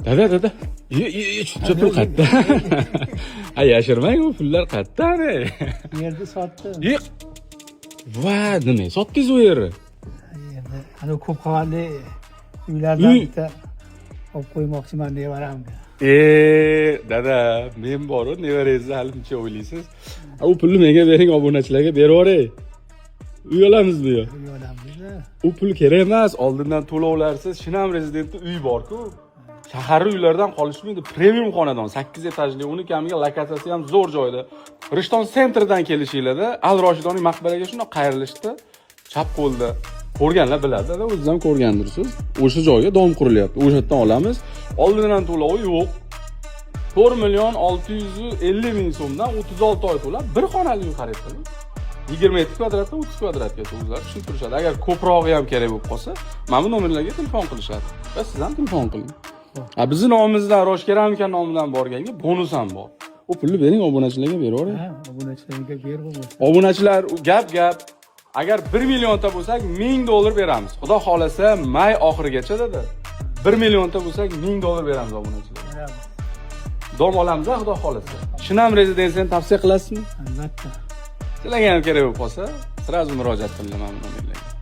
Dada, dada. Ye, ye, ye, shuncha pul qayerda? A, yashirmang, u pullar qayerdan? Yerni sotdim. Ye. Va, nima sotdingiz u yerni? Yerni ana ko'p qavatli uylardan Uy. bitta olib qo'ymoqchiman nevaramga. E, dada, men boru nevarangizni hali muncha o'ylaysiz. A, u pulni menga bering, obunachilarga berib yuboray. Uy olamizmi yo? Uy olamiz. U pul kerak emas, oldindan to'lovlarsiz Shinam rezidentda uy bor-ku. Shaharli uylardan qolishmaydi. Premium xonadon, 8 etajli, uni kamiga lokatsiyasi ham zo'r joyda. Rishton sentridan kelishinglarda Al Roshidoniy maqbaraga shundoq qayrilishdi. Chap qo'lda. Ko'rganlar biladi, dada, o'zingiz ham ko'rgandirsiz. O'sha joyga dom qurilyapti. O'sha yerdan olamiz. Oldindan to'lovi yo'q. 4 million 650 ming so'mdan 36 oy to'lab bir xonali uy xarid qiling. 27 kvadratdan 30 kvadratgacha o'zlari tushunib turishadi. Agar ko'prog'i ham kerak bo'lib qolsa, mana bu nomerlarga telefon qilishadi. Va siz ham telefon qiling. Ha, bizni nomimizdan, Roshkeramika nomidan borganga bonus ham bor. U pulni bering, obunachilarga beravering. Ha, obunachilarga berib bo'lmasa. Obunachilar, u gap gap. Agar 1 millionta bo'lsak, 1000 dollar beramiz. Xudo xolasa, may oxirigacha, dedi. 1 millionta bo'lsak, 1000 dollar beramiz obunachilarga. Beramiz. Dom olamiz, xudo xolasa. Shinam rezidensiyani tavsiya qilasizmi? Albatta. Sizlarga ham kerak bo'lib qolsa, сразу murojaat qilinglar mana bu nomerlarga.